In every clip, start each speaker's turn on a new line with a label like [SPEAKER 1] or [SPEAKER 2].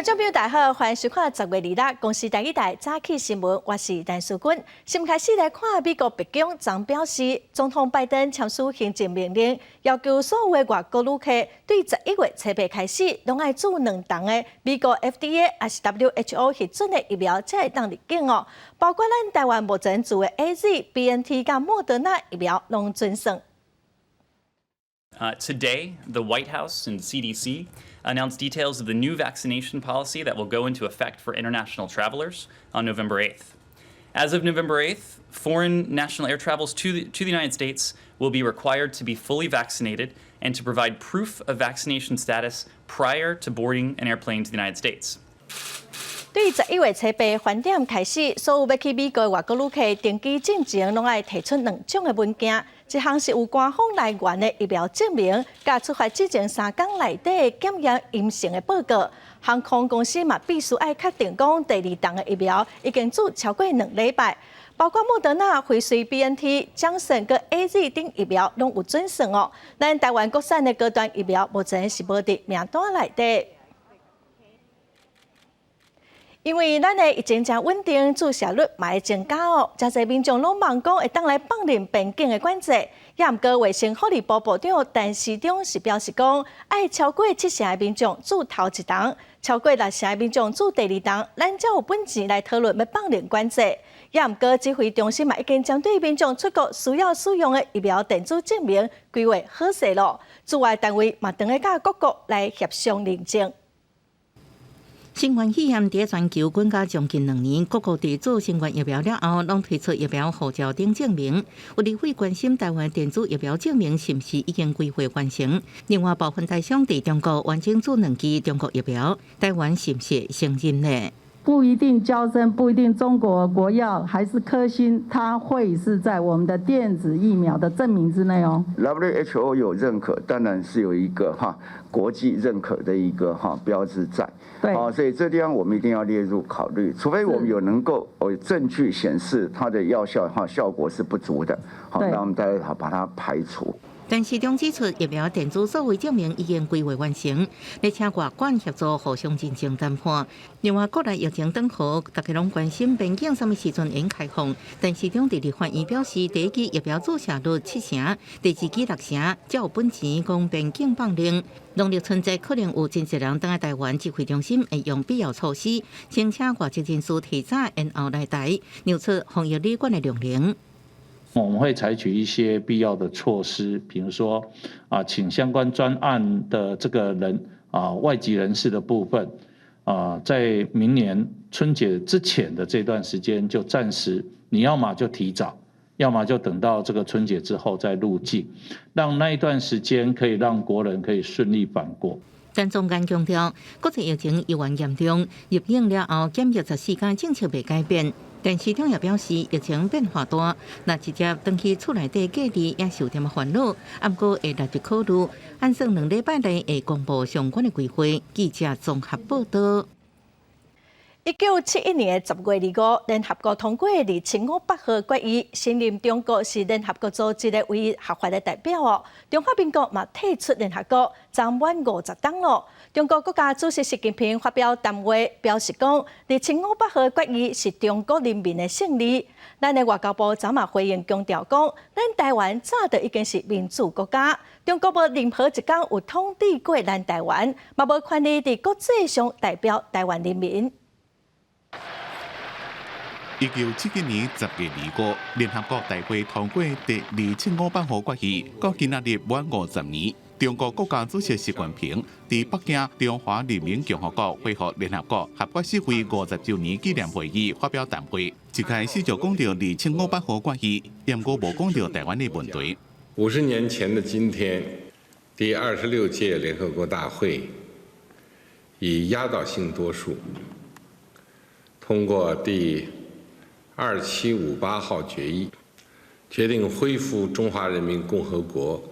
[SPEAKER 1] 觀眾朋友大家好，歡迎收看10月2日公視台語台早起新聞，我是陳淑君。先開始來看美國白宮昨表示，總統拜登簽署行政命令，要求所有的外國旅客對11月初八開始，攏愛注兩筒的美國 FDA 抑是 WHO 核准的疫苗，才會當入境哦。包括咱台灣目前注的 AZ、BNT佮莫德納疫苗，攏準算。
[SPEAKER 2] Today, the White House and CDC announced details of the new vaccination policy that will go into effect for international travelers on November 8th. As of November 8th, foreign national air travels to the United States will be required to be fully vaccinated and to provide proof of vaccination status prior to boarding an airplane to the United States.
[SPEAKER 1] 對11月初八翻點開始，所有欲去美國的外國旅客登機進前，攏愛提出兩種的文件，一項是有官方來源的疫苗證明，佮出發之前3工內底的檢驗陰性的報告。航空公司嘛必須愛確定講第二筒的疫苗已經注超過2禮拜，包括莫德納、輝瑞、BNT、強生佮 AZ 等疫苗攏有準算哦。咱台灣國產的高端疫苗目前是無佇名單內底。因為咱的疫情誠穩定，注射率嘛會增加哦。誠濟民眾攏望講會當來放任邊境的管制。也毋過衛生福利部部長陳時中是表示講，愛超過七成的民眾注頭一筒，超過六成的民眾注第二筒，咱才有本錢來討論欲放任管制。也毋過指揮中心嘛已經針對民眾出國需要使用的疫苗電子證明規劃好勢囉，駐外單位嘛當咧佮各國來協商認證。
[SPEAKER 3] 新冠肺炎佇全球滾甲將近2年，各國佇注新冠疫苗了後，攏推出疫苗護照等證明。有立委關心台灣電子疫苗證明是毋是已經規劃完成？另外，部分台商佇中國完整注兩劑中國疫苗，台灣是毋是承認呢？
[SPEAKER 4] 不一定嬌生，不一定中國國藥，還是科興，它會是在我們的電子疫苗的證明之內哦。
[SPEAKER 5] WHO 有認可，當然是有一個哈國際認可的一個哈標誌在。
[SPEAKER 4] 對，
[SPEAKER 5] 所以這地方我們一定要列入考慮，除非我們有能夠有證據顯示它的藥效哈效果是不足的，好，那我們再把它排除。
[SPEAKER 3] 陳時中指出，疫苗電子數位證明已經規劃完成，咧請外管協助互相認證談判。另外，國內疫情轉好，大家攏關心邊境啥物時陣會開放。陳時中佇立法院表示，第一劑疫苗注射率七成，第二劑六成，才有本錢講邊境放任。農曆春節可能有真濟人轉來台灣，指揮中心會用必要措施，請請外籍人士提早延後來台，讓出防疫旅館的量能。
[SPEAKER 6] 我們會採取一些必要的措施，比如說啊，請相關專案的這個人啊，外籍人士的部分啊，在明年春節之前的這段時間，就暫時你要麼就提早，要麼就等到這個春節之後再入境，讓那一段時間可以讓國人可以順利返國。
[SPEAKER 3] 陳宗彥強調，國際疫情猶原嚴重，入境了後檢疫14天政策袂改變。陳時中也表示，疫情變化大，若直接轉去厝內底隔離也是有點仔煩惱，毋過會列入考慮。按算2禮拜內會公布相關的規劃。記者綜合報道。
[SPEAKER 1] 1971年的10月25，聯合國通過2758號決議，承認中國是聯合國組織的唯一合法的代表哦。中華民國嘛退出聯合國，昨滿50冬囉。中國國家主席習近平發表談話，表示講，2758號決議是中國人民的勝利。咱的外交部昨嘛回應強調講，咱台灣早就已經是民主國家，中國無任何一工有統治過咱台灣，嘛無權利佇國際上代表台灣人民。
[SPEAKER 7] 1971年10月25，聯合國大會通過第二七五八號決議，到今仔日滿50年。中國國家主席習近平佇北京中華人民共和國恢復聯合國合國會50週年紀念會議發表談話，一開始就講到二七五八號決議，毋過無講到台灣的問題。
[SPEAKER 8] 50年前的今天，第26屆聯合國大會以壓倒性多數通過第2758號決議，決定恢復中華人民共和國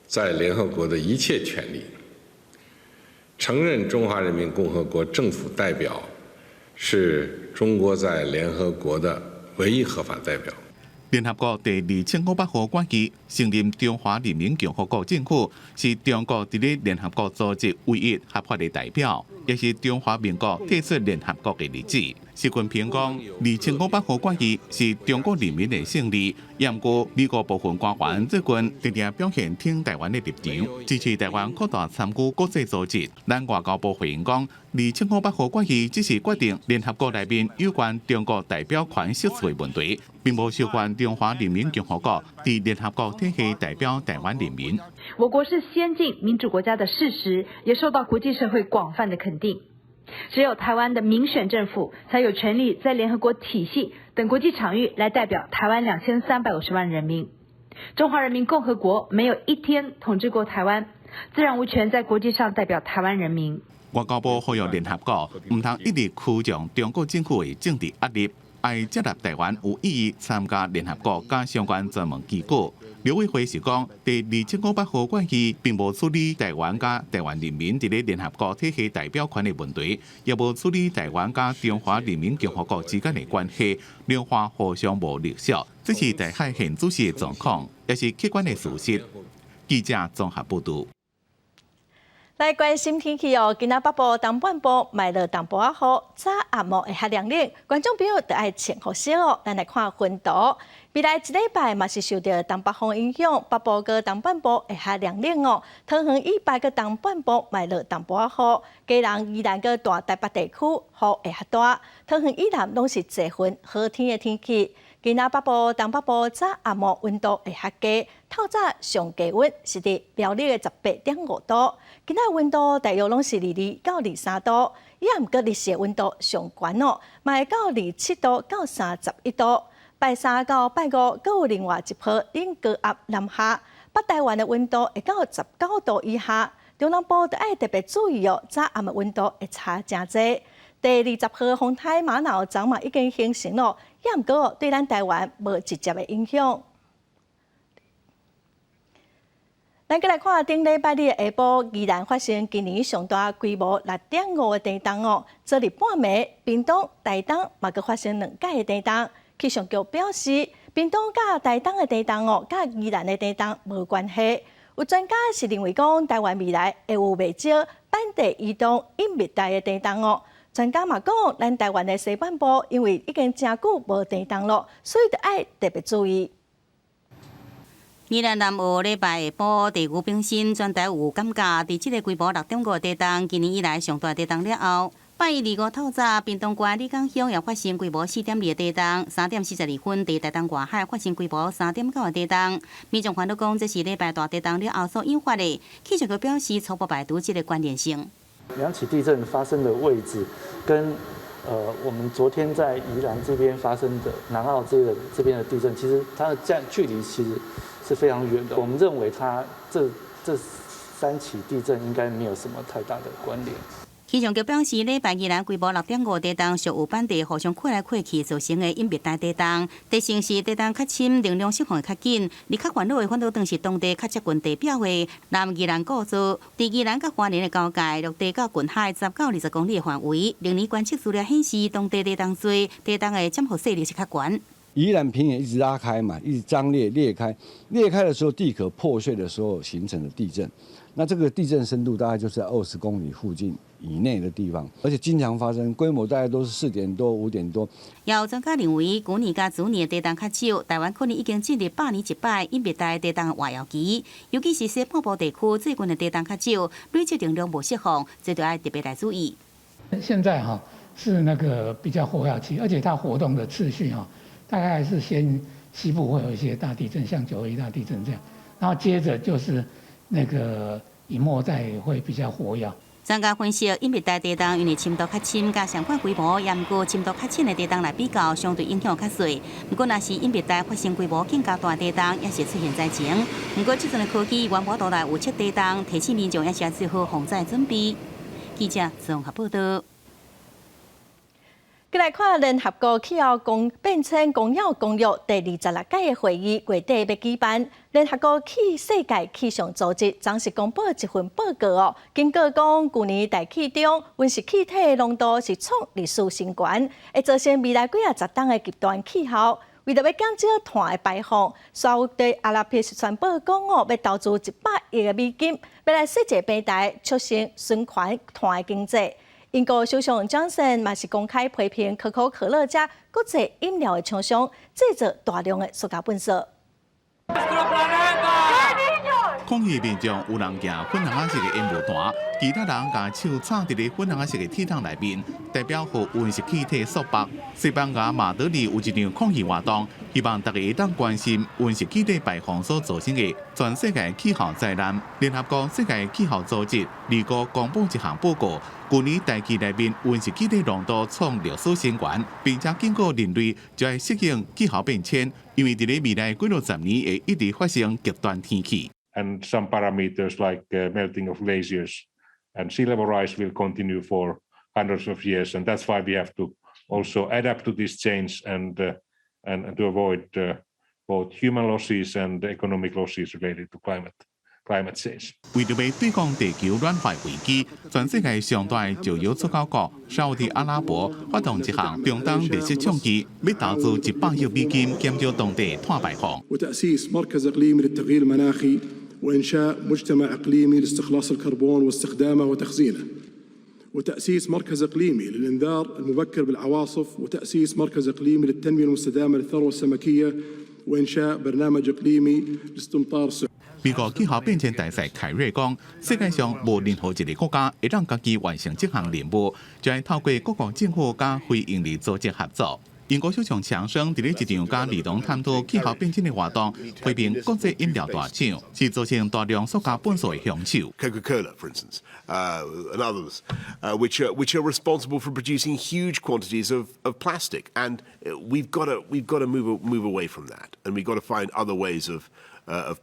[SPEAKER 8] 在聯合國的一切權利，承認中華人民共和國政府代表是中國在聯合國的唯一合法代表。
[SPEAKER 7] 聯合國第二千五百號決議承認中華人民共和國政府是中國佇咧聯合國組織唯一合法的代表，也是中華民國退出聯合國的日子。習近平講，二千五百號決議是中國人民的勝利。毋過美國部分官員最近定定表現挺台灣的立場，支持台灣擴大參與國際組織。咱外交部回應講，二千五百號決議只是決定聯合國內面有關中國代表權設置的問題，並無授權中華人民共和國佇聯合國體系代表台灣人民。
[SPEAKER 9] 我國是先進民主國家的事實，也受到國際社會廣泛的肯定。只有台灣的民選政府才有權利在聯合國體系等國際場域來代表台灣2350萬人民。中華人民共和國沒有一天統治過台灣，自然無權在國際上代表台灣人民。
[SPEAKER 7] 外交部呼籲聯合國毋通一直屈從中國政府的政治壓力，愛接納台灣有意義參加聯合國佮相關專門機構。陸委會是講，第二千五百號決議並無處理台灣佮台灣人民佇咧聯合國體系代表權的問題，也無處理台灣佮中華人民共和國之間的關係，兩岸互相無隸屬，這是台海現主時的狀況，也是客觀的事實。記者綜合報導。
[SPEAKER 1] 來關心天氣哦，今仔北部、東半部嘛會落淡薄仔雨，早暗暝會較涼冷，觀眾朋友著愛穿厚些哦。咱來看雲圖，未來一禮拜嘛是受著東北風影響，北部佮東半部會較涼冷哦。桃園以北佮東半部嘛會落淡薄仔雨，基隆、宜蘭佮大台北地區雨會較大，桃園以南攏是濟雲好天的天氣。今仔北部、東北部早暗暝溫度會較低，透早上低溫是佇苗栗的18.5度，今仔溫度大約攏是22到23度，也毋過日時溫度上懸哦，嘛會到27度到31度。拜三到拜五，閣有另外一波冷高壓南下，北台灣的溫度會到19度以下，中南部著愛特別注意哦，早暗的溫度會差誠濟。第二十號風台瑪瑙昨嘛已經形成咯，也毋過對咱台灣無直接的影響。咱閣來看頂禮拜日下晡，宜蘭發生今年上大規模6.5的地動哦。昨日半暝，屏東、台東嘛閣發生兩擺的地動。氣象局表示，屏東佮台東的地動哦，佮宜蘭的地動無關係。有專家是認為講，台灣未來會有袂少板地移動隱密帶的地動哦。專家嘛講，咱台灣的西半部因為已經誠久無地動咯，所以著愛特別注意。
[SPEAKER 3] 宜蘭南澳禮拜下晡，地牛冰心全台有感覺，佇這个規模6.5地動，今年以來上大地動了後，拜二五透早，屏東縣里港鄉也發生規模4.2的地動，3點42分，佇台東外海發生規模3.9的地動。民眾煩惱講，這是禮拜大地動了後所引發的。氣象局表示，初步排除這个關聯性。
[SPEAKER 10] 兩起地震發生的位置，跟我們昨天在宜蘭這邊發生的南澳這個這邊的地震，其實它的距離其實是非常遠的。我們認為它這三起地震應該沒有什麼太大的關聯。
[SPEAKER 3] 氣象局表示，禮拜宜蘭規模6.5地動，屬有板地互相擴來擴去造成的隱密帶地動。特性是地動較深，能量釋放會較緊，而較煩惱的反倒當是當地較接近地表的南宜蘭古灶，佇宜蘭佮花蓮的交界，陸地到近海10到20公里的範圍。歷年觀測資料顯示，當地地動濟，地動的潛伏勢力是較懸。
[SPEAKER 11] 宜蘭平原一直拉開嘛，一直張裂裂開，裂開的時候地殼破碎的時候形成的地震。那這個地震深度大概就是在20公里附近以內的地方，而且經常發生，規模大概都是4點多、5點多。
[SPEAKER 3] 也有專家認為，舊年佮昨年地動較少，台灣可能已經進入百年一擺隱密帶地動活躍期，尤其是西半部地區最近的地動較少，累積能量無釋放，這就愛特別來注意。
[SPEAKER 12] 現在哈是那個比較活躍期，而且它活動的次序哈，大概是先西部會有一些大地震，像9·21大地震這樣，然後接着就是那個隱沒帶會比較活躍。
[SPEAKER 3] 專家分析，隱密帶地動因為深度較深，佮相款規模，也毋過深度較淺的地動來比較，相對影響較細。毋過，若是隱密帶發生規模更加大地動，也是出現災情。毋過，這陣的科技原無度來有測地動，提醒民眾也是做好防災準備。記者綜合報道。
[SPEAKER 1] 閣來看聯合國氣候公變遷公約公約第26屆的會議，月底欲舉辦。聯合國氣世界氣象組織昨時公布一份報告哦，警告講，舊年大氣中溫室氣體濃度是創歷史新高，會造成未來幾仔十冬的極端氣候。為著欲減少碳的排放，沙烏地阿拉伯宣布講哦，欲投資100億的美金，欲來設一个平台，促成循環碳的經濟。英國首相強生嘛是公開批評可口可樂遮國際飲料的廠商製造大量的塑膠垃圾。
[SPEAKER 7] 抗議民眾有人舉粉紅色的煙霧彈，其他人共手插佇咧粉紅色的鐵桶內面，代表予溫室氣體束縛。西班牙馬德里有一場抗議活動，希望大家會當關心溫室氣體排放所造成的全世界氣候災難。聯合國世界氣候組織二五公布一項報告，舊年大氣內面溫室氣體濃度創歷史新高，並且警告人類就愛適應氣候變遷，因為佇咧未來幾落十年會一直發生極端天氣。
[SPEAKER 13] And some parameters like melting of glaciers and sea level rise will continue for hundreds of years. And that's why we have to also adapt to this change and to avoid both human losses and economic losses related to climate change.
[SPEAKER 7] 為著欲對抗地球暖化危機，全世界上大的石油出口國沙烏地阿拉伯發動一項中東綠色倡議，欲投資100億美金減少當地碳排放。
[SPEAKER 14] وتأسيس مركز إقليمي للتغيير المناخي وإنشاء مجتمع إقليمي لاستخلاص الكربون واستخدامه وتخزينه وتأسيس مركز إقليمي للإنذار المبكر بالعواصف وتأسيس مركز إقليمي للتنمية المستدامة للثروة السمكية وإنشاء برنامج إقليمي لاستمطار السحب.
[SPEAKER 7] 美國氣候變遷大使凱瑞講，世界上無任何一个國家會當家己完成這項任務，就愛透過各國政府佮非營利組織合作。英國首相強生佇咧一場佮兒童探討氣候變遷的活動，批評國際飲料大廠是造成大量塑膠垃圾的兇手。
[SPEAKER 15] Coca-Cola, for instance, and others, which are responsible for producing huge quantities of plastic, and we've got to move away from that, and we've got to find other ways of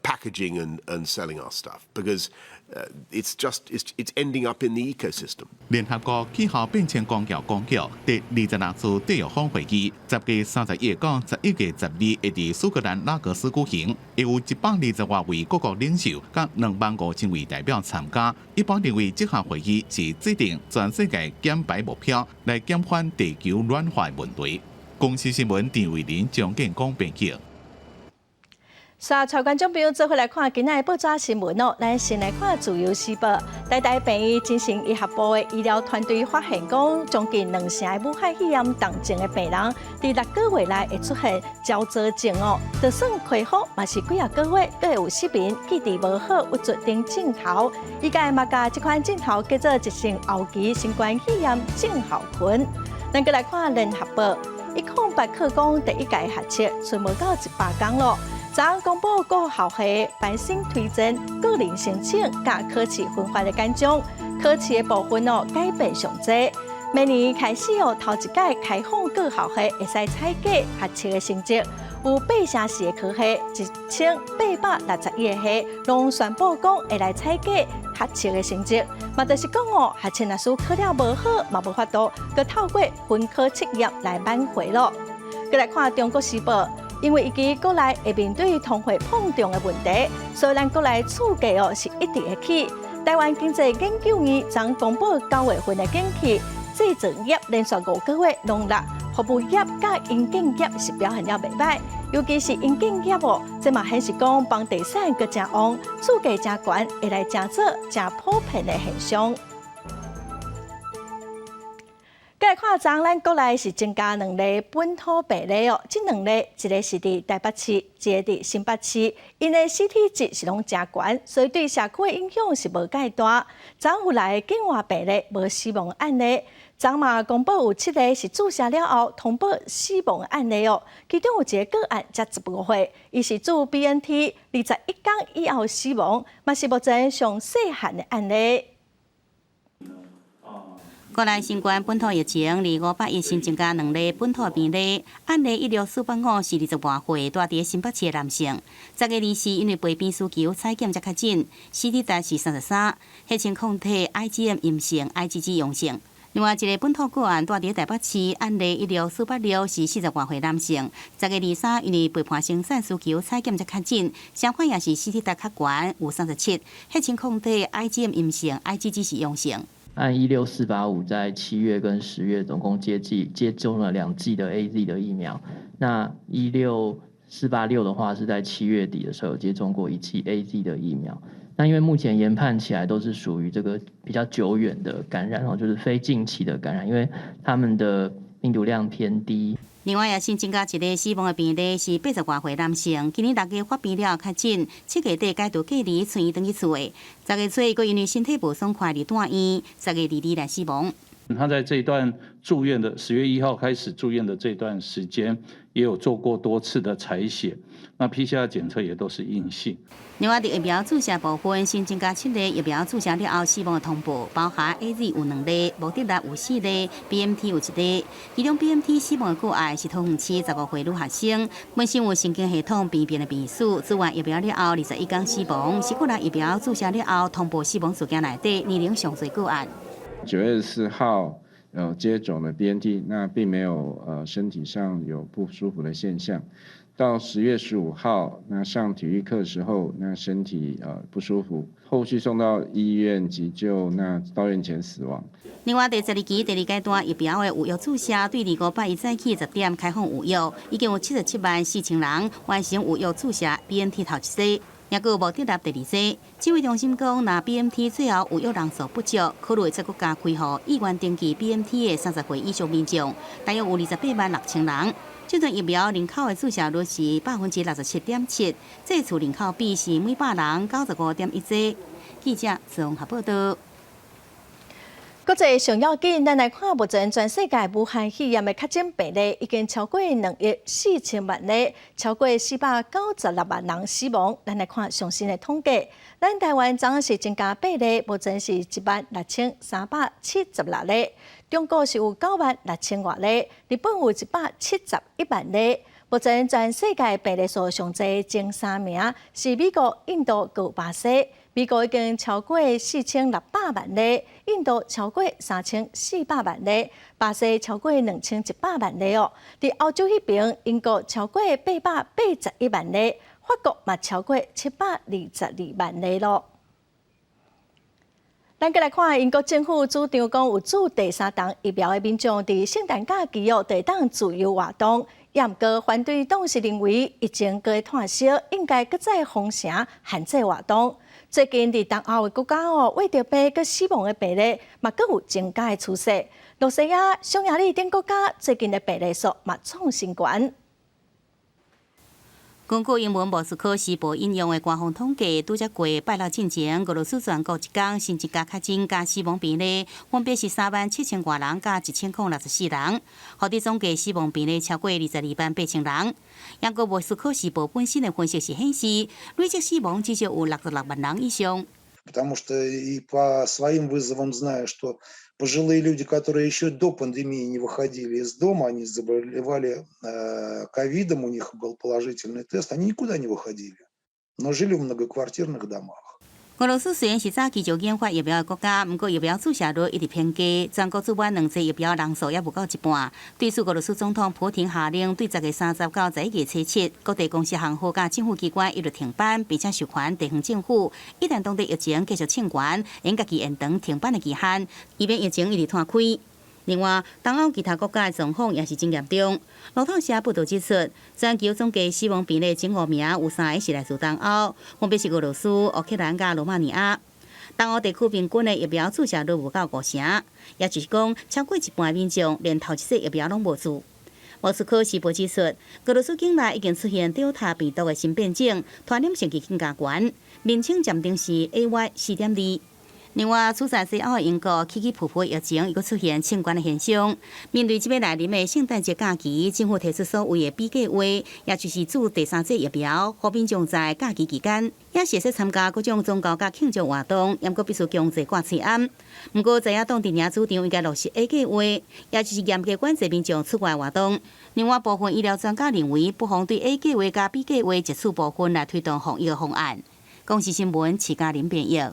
[SPEAKER 15] packaging and selling our stuff because it's ending up in the ecosystem.
[SPEAKER 7] 聯合國氣候變遷綱要公約第26次締約方會議，10月31到11月12會佇蘇格蘭拉格斯舉行，會有120多位各國領袖佮25,000位代表參加。一般認為，這項會議是制定全世界減排目標，來減緩地球暖化的問題。公視新聞陳慧琳、張建光編輯。
[SPEAKER 1] 煞帶觀眾朋友做伙來看今仔的報紙新聞哦。咱先來看《自由時報》，台大病院精神醫學部的醫療團隊發現講，將近兩成的武漢肺炎重症的病人，佇6個月內會出現焦躁症哦。就算恢復，嘛是幾仔個月，閣會有失眠、記憶無好、鬱卒等症頭。醫界嘛共這款症頭叫做急性後期新冠肺炎症候群。咱閣來看《聯合報》，108考公第一屆學測，賰無到100工囉。昨昏公布各校系班生推薦、個人申請佮考試分發的簡章，考試的部分哦改變上濟。明年開始哦，頭一屆開放各校系會使採計學測的成績，有八城市的科系，1861個系，攏宣布講會來採計學測的成績。嘛，就是講哦，學測若是考了無好，嘛無法度，閣透過分科測驗來挽回囉。閣來看《中國時報》。因為預計國內會面對通貨膨脹的問題，所以咱國內厝價哦是一直會起。台灣經濟研究院昨公布9月份的景氣，製造業連續5個月攏落，服務業佮營建業是表現了袂䆀，尤其是營建業哦，這嘛顯示講房地產閣誠旺，厝價誠懸，會來成做誠普遍的現象。閣來看，昨咱國內是增加兩例本土病例哦，這兩例一个是佇台北市，一个佇新北市，𪜶的 CT 值是攏誠懸，所以對社區的影響是無蓋大。昨有來境外病例無死亡案例，昨嘛公布有七个是注射了後通報死亡案例哦，其中有一个個案才15歲，伊是注 BNT 21天以後死亡，嘛是目前上細漢的案例。
[SPEAKER 3] 國內新冠本土疫情，2581新增加兩例本土病例，案例16485是20外歲，蹛佇新北市的男性。10月24因為陪病需求採檢才確診，CT 值是33，血清抗體 IgM 陰性，IgG 陽性。另外一个本土個案蹛佇台北市，案例16486是40外歲男性。10月23因為陪伴生產需求採檢才確診，相反也是 CT 值較懸，有37，血清抗體 IgM 陰性，IgG 是陽性。
[SPEAKER 16] 案16485在7月跟10月總共接種了2劑的 AZ 的疫苗。那16486的話是在7月底的時候有接種過1劑 AZ 的疫苗。那因為目前研判起來都是屬於這個比較久遠的感染哦，就是非近期的感染，因為他們的病毒量偏低。
[SPEAKER 3] 另外，也新增加一例死亡的病例，是80外歲男性。今年6月發病了後確診，7月底解除隔離，轉院轉去厝的。10月初，伊閣因為身體無爽快入住院，10月22來死亡。
[SPEAKER 6] 他在這段住院的10月1號開始住院的這段時間，也有做過多次的採血，那 PCR 檢測也都是陰性。
[SPEAKER 3] 另外，佇疫苗注射部分，新增加七例疫苗注射了後死亡的通報，包含 AZ 有兩例，莫德納有四例，BNT 有一例。其中 BNT 死亡的個案是桃園市15歲女學生，本身有神經系統病變的病史，注完疫苗了後21天死亡，是國內疫苗注射了後通報死亡事件內底年齡上濟個案。
[SPEAKER 17] 9月4號，接種了 BNT，那並沒有身體上有不舒服的現象。到10月15號，那上體育課的時候，那身體不舒服，後續送到醫院急救，那到院前死亡。
[SPEAKER 3] 另外，第12期第二階段疫苗的預約注射，對25拜一早起10點開放預約，已經有77萬4千人完成預約注射 BNT 頭一劑。也閣有莫德納第二劑，指揮中心講，若 BNT 最後預約人數不足，可能會再閣加開予意願登記 BNT 的30歲以上民眾，大約有28萬6千人。這陣疫苗人口的注射率是67.7%，濟次人口比是每百人95.1劑。記者綜合報道。
[SPEAKER 1] 國際上要緊，咱來看目前全世界武漢肺炎的確診病例已經超過2億4千萬例，超過496萬人死亡。咱來看上新的統計，咱台灣昨昏是增加八例，目前是16,376例。中國是有9萬6千外例，日本有171萬例。目前全世界病例數上濟前三名是美國、印度、閣巴西。美國已經超過4600萬例，印度超過3400萬例，巴西超過2100萬例哦。佇歐洲彼邊，英國超過881萬例，法國嘛超過722萬例囉。咱閣來看，英國政府主張講，有注第三針疫苗的民眾，佇聖誕假期哦，會當自由活動。毋過反對黨是認為疫情閣湠燒，應該閣再封城限制活動。最近佇東歐的國家哦，穢著病佮死亡的病例嘛，閣有增加的趨勢。露西亞、匈牙利等國家最近的病例數嘛創新高。
[SPEAKER 3] 根據英文《莫斯科時報》引用的官方統計，拄才過拜六進前，俄羅斯全國一工新增加確診佮死亡病例，分別是3萬7千外人佮1064人，予得總計死亡病例超過22萬8千人。毋過《莫斯科時報》本身的分析是顯示，累積死亡至少有66萬人以上。
[SPEAKER 18] Потому что и по своим вызовам знаю, что пожилые люди, которые еще до пандемии не выходили из дома, они заболевали ковидом, у них был положительный тест, они никуда не выходили, но жили в многоквартирных домах.
[SPEAKER 3] 俄羅斯雖然是早期就研發疫苗的國家，毋過疫苗注射率一直偏低，全國注滿兩劑疫苗人數猶無夠一半。對此，俄羅斯總統普廷下令，對10月30到11月初7，各地公司行號佮政府機關一律停班，並且授權地方政府，一旦當地疫情繼續升懸，會家己延長停班的期限，以免疫情一直拖開。另外，東歐其他國家的狀況也是真嚴重。路透社報道指出，全球總計死亡病例前五名有三个是來自東歐，分別是俄羅斯、烏克蘭佮羅馬尼亞。東歐地區平均的疫苗注射率無夠五成，也就是講，超過一半民眾連頭一劑疫苗攏無注。莫斯科時報指出，俄羅斯境內已經出現德爾塔病毒的新變種，傳染性更加懸，面稱暫定是 AY 4.2。另外，處在西歐的英國起起伏伏疫情，又閣出現升懸的現象。面對這欲來臨的聖誕節假期，政府提出所謂的 B 計劃，也就是注第三劑疫苗，予民眾在假期期間也是會使參加各種宗教佮慶祝活動，毋過必須強制掛喙罨。毋過，在野黨陣營主張應該落實 A 計劃，也就是嚴格管制民眾出外活動。另外，部分醫療專家認為，不妨對 A 計劃佮 B 計劃汲取部分來推動防疫方案。公視新聞，徐嘉玲編譯。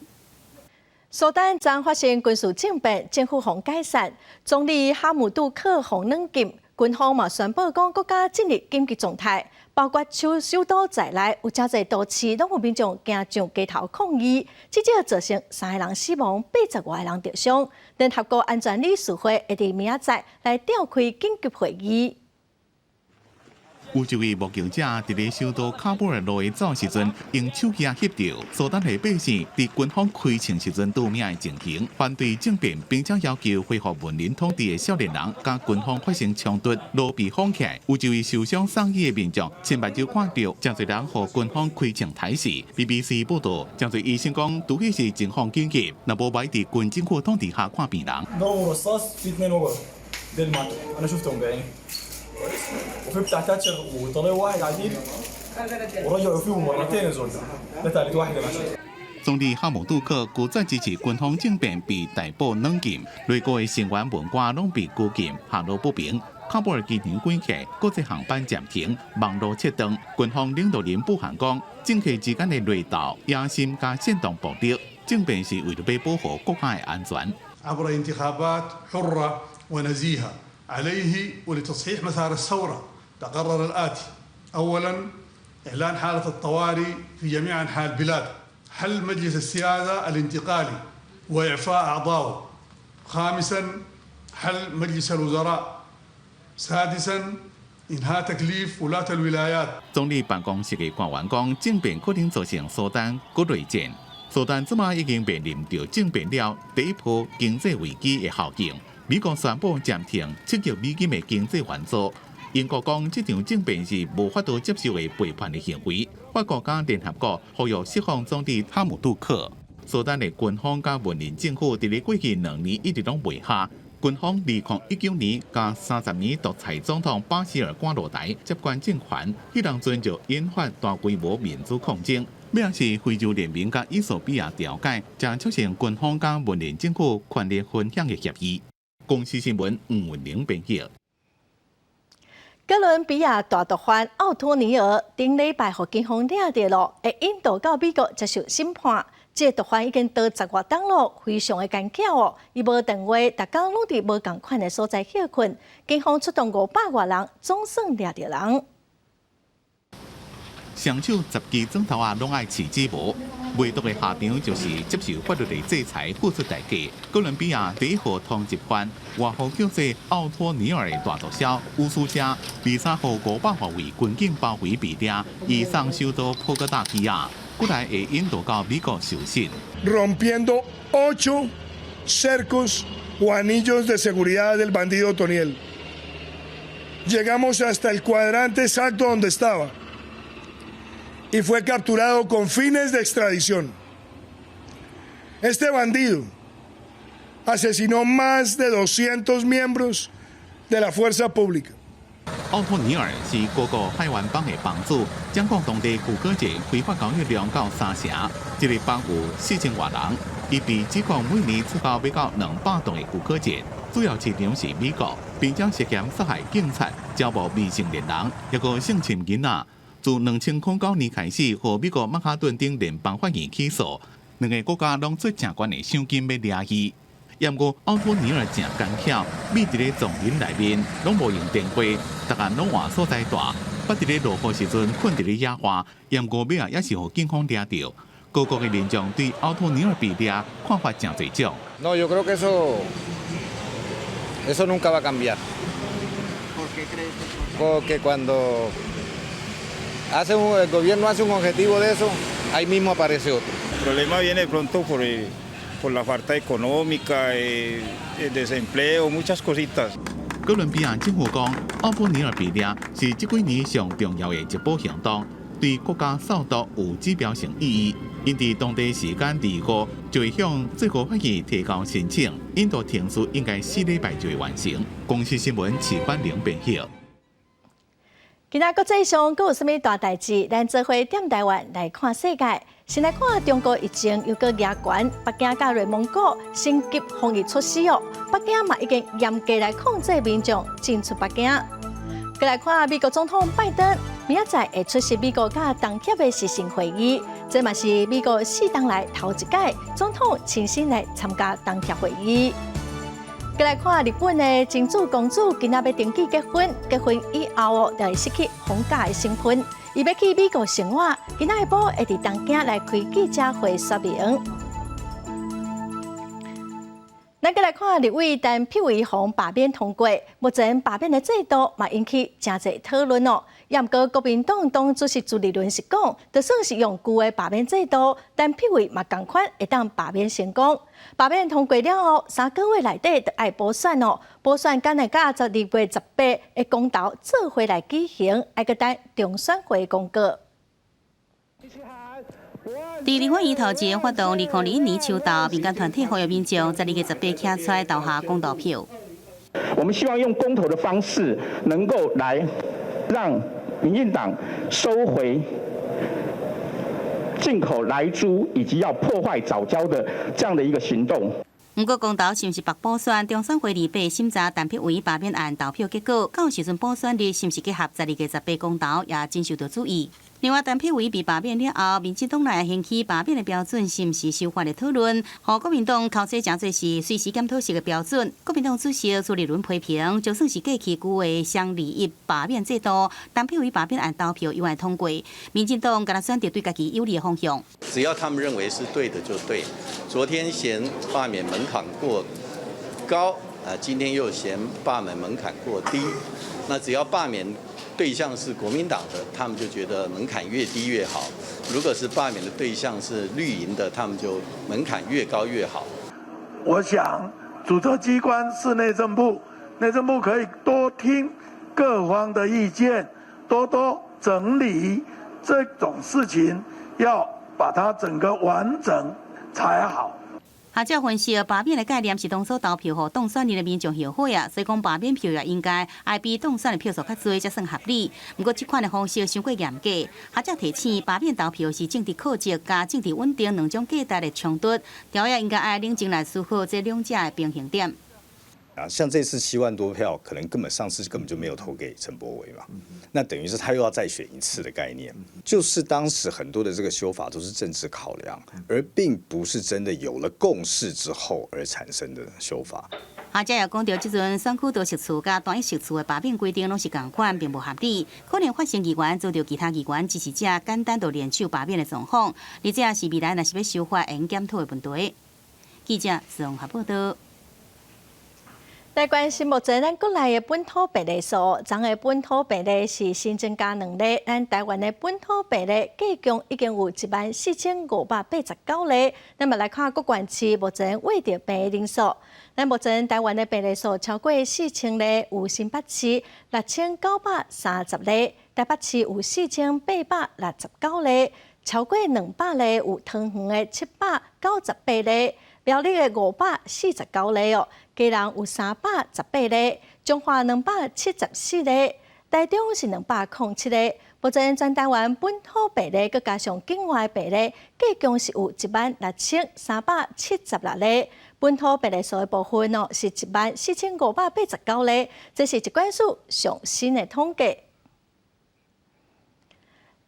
[SPEAKER 1] 蘇丹昨昏發生軍事政變，政府予解散，總理哈姆杜克予軟禁，軍方嘛宣布講國家進入緊急狀態，包括首都在內有誠濟都市攏有民眾行上街頭抗議，至少造成三個人死亡，80外人著傷。聯合國安全理事會會佇明仔載來召開緊急會議。
[SPEAKER 7] 有一位目擊者佇咧首都喀布爾路的走時陣，用手機仔翕著蘇丹的百姓佇軍方開槍時陣拄命的情形，反對政變，並且要求恢復文人統治的少年人，佮軍方發生衝突，路被封起來。有一位受傷送醫的民眾，親目睭看著誠濟人予軍方開槍刣死。BBC 報道，誠濟醫生講，除非是情況緊急，若無袂佇軍政府統治下看病人。
[SPEAKER 19] وفي بتاع تاتشر وطلع واحد عديل ورجعوا فيه مرتين الزول ده ده ثالث واحد انا شفته.
[SPEAKER 7] 總理哈姆杜克拒絕支持軍方政變，被逮捕軟禁，內閣的成員文官攏被拘禁，下落不明。喀布爾機場關起，國際航班暫停，網路切斷。軍方領導人布汗講，政客之間的內鬥、野心佮煽動暴力，政變是為著欲保護國家的安全。
[SPEAKER 14] عبر انتخابات حرة ونزيهة عليه ولتصحيح مسار الثورة تقرر الآتي: أولا، إعلان حالة الطوارئ في جميع أنحاء البلاد، حل مجلس السيادة الانتقالي وإعفاء أعضائه، خامسا، حل مجلس الوزراء، سادسا، إنهاء تكليف ولاة الولايات.
[SPEAKER 7] 總理辦公室的官員講，政變可能造成蘇丹國內戰。蘇丹這馬已經面臨著政變了第一波經濟危機的後勁。美國宣布暫停7億美金的經濟援助。英國講，這場政變是無法度接受的背叛的行為。法國佮聯合國呼籲釋放總理哈姆杜克。蘇丹的軍方佮文人政府佇咧過去2年一直攏袂合。軍方2019年共30年獨裁總統巴希爾趕落台接管政權，彼當陣就引發大規模民主抗爭。尾仔是非洲聯盟佮衣索比亞調解，才促成軍方佮文人政府權力分享的協議。公視新聞吳文玲編譯。
[SPEAKER 1] 哥倫比亞大毒販奧托尼爾頂禮拜予警方掠著囉，會引渡到美國接受審判。這個毒販已經逃10外冬囉，非常的奸巧哦。伊無電話，逐工攏佇無仝款的所在歇睏。警方出動500外人，總算掠著人。
[SPEAKER 7] 雙手10支指頭仔攏愛試指模，賣毒的下場就是接受法律的制裁，付出代價。哥倫比亞第一號通緝犯，外號叫做奧托尼爾的大毒梟烏蘇加，23號500外位軍警包圍被掠，移送首都波哥大羈押，過來會引渡到美國受審。
[SPEAKER 20] Rompiendo ocho cercos o anillos de seguridad del bandido Otoniel. Llegamos hasta el cuadrante exacto donde estaba y fue capturado con fines de extradición. Este bandido asesinó más de 200 miembros de la fuerza pública.
[SPEAKER 7] 奧托尼爾是哥哥海灣幫的幫主，掌管當地古柯葉非法交易量到三成，這個幫有4000外人。伊被指控每年出口欲到200噸的古柯葉，主要市場是美國，並且涉嫌殺害警察、招募未成年人，抑閣性侵囡仔。自2009年開始，予美國曼哈頓頂聯邦法院起訴，兩个國家攏出誠懸的賞金欲掠伊。毋過奧托尼爾誠奸巧，覕佇咧叢林內面，攏無用電話，逐暗攏換所在蹛，捌佇咧落雨時陣睏佇咧野外，毋過尾仔也是予警方掠著。各國的民眾對奧托尼爾被掠看法誠濟種。
[SPEAKER 21] No, yo creo que eso nunca va a cambiar.
[SPEAKER 22] ¿Por qué crees?
[SPEAKER 21] Porque cuando el gobierno hace un objetivo de eso, ahí mismo aparece otro.
[SPEAKER 23] El problema viene de pronto por la falta económica, el desempleo, muchas cositas.
[SPEAKER 7] 哥倫比亞政府講，奧托尼爾被掠是這幾年上重要的一步行動，對國家掃毒有指標性意義。𪜶佇當地時間25就會向最高法院提交申請，引渡程序應該4禮拜就會完成。公視新聞齊冠玲編譯。
[SPEAKER 1] 今仔國際上閣有啥物大代誌？咱做伙踮台灣來看世界。先來看中國疫情又閣加懸，北京佮內蒙古升級防疫措施哦。北京嘛已經嚴格來控制民眾進出北京。閣來看美國總統拜登，明仔載會出席美國佮東協的視訊會議，這嘛是美國四冬來頭一擺總統親身來參加東協會議。過來看日本的真主公主，今仔欲登記結婚，結婚以後哦，就會失去皇家的身份，伊欲去美國生活，今仔下晡會佇東京來開記者會說明。咱閣來看立委陳柏惟予罷免通過，目前罷免的制度嘛引起誠濟討論哦。也毋過國民黨黨主席朱立倫是講，就算是用舊的罷免制度，陳柏惟嘛仝款會當罷免成功。罷免通過了後，3個月內底就愛補選哦。補選敢會佮12月18的公投做伙來舉行，愛閣等中選會公告。
[SPEAKER 3] 佇立法院頭前發動2021年秋鬥，民間團體呼籲民眾12月18站出來投下公投票。
[SPEAKER 2] 我們希望用公投的方式，能夠來讓民進黨收回進口萊豬以及要破壞藻礁的這樣的一個行動。
[SPEAKER 3] 毋過公投是毋是縛補選？中選會禮拜審查陳柏惟罷免案投票結果，到時陣補選日是毋是結合12月18公投，也真受到注意。另外，陳柏惟被罷免了後，民進黨內掀起罷免的標準是毋是修法的討論，予國民黨口說誠濟是隨時檢討式的標準。國民黨主席朱立倫批評，就算是過去舊的雙二一罷免制度，陳柏惟罷免案投票猶會通過，民進黨敢若選擇對家己有利的方向。
[SPEAKER 4] 只要他們認為是對的就對。昨天嫌罷免門檻過高，啊，今天又嫌罷免門檻過低。那只要罷免對象是國民黨的，他們就覺得門檻越低越好；如果是罷免的對象是綠營的，他們就門檻越高越好。
[SPEAKER 20] 我想，主責機關是內政部，內政部可以多聽各方的意見，多多整理這種事情，要把它整個完整才好。
[SPEAKER 3] 學者分析，罷免的概念是當初投票予當選人的民眾後悔啊，所以講罷免票也應該愛比當選的票數較濟才算合理。毋過，這款的方式傷過嚴格。學者提醒，罷免投票是政治課責佮政治穩定兩種價值的衝突，條約應該愛冷靜來思考這兩者的平衡點。
[SPEAKER 5] 啊，像這次7萬多票，可能根本上次根本就沒有投給陳柏惟嘛，那等於是他又要再選一次的概念，就是當時很多的這個修法都是政治考量，而並不是真的有了共識之後而產生的修法。
[SPEAKER 3] 學者也講到，這陣選區多席次佮單一席次的罷免規定攏是仝款，並無合理，可能發生議員遭到其他議員支持者簡單就聯手罷免的狀況，而這也是未來若是欲修法會檢討的問題。記者綜合報道。
[SPEAKER 1] 來關心目前咱國內的本土病例數，昨昏的本土病例是新增加兩例，咱台灣的本土病例計共已經有14,589例。咱嘛來看各縣市目前確診病例人數，咱目前台灣的病例數超過4000例，有新北市6930例，台北市有4869例，超過200例有桃園的798例。苗栗的549例哦，基隆有318例，彰化274例，台中是207例。目前全台灣本土病例，閣加上境外病例，計共是有16,376例。本土病例數的部分哦，是14,589例，這是疾管署上新的統計。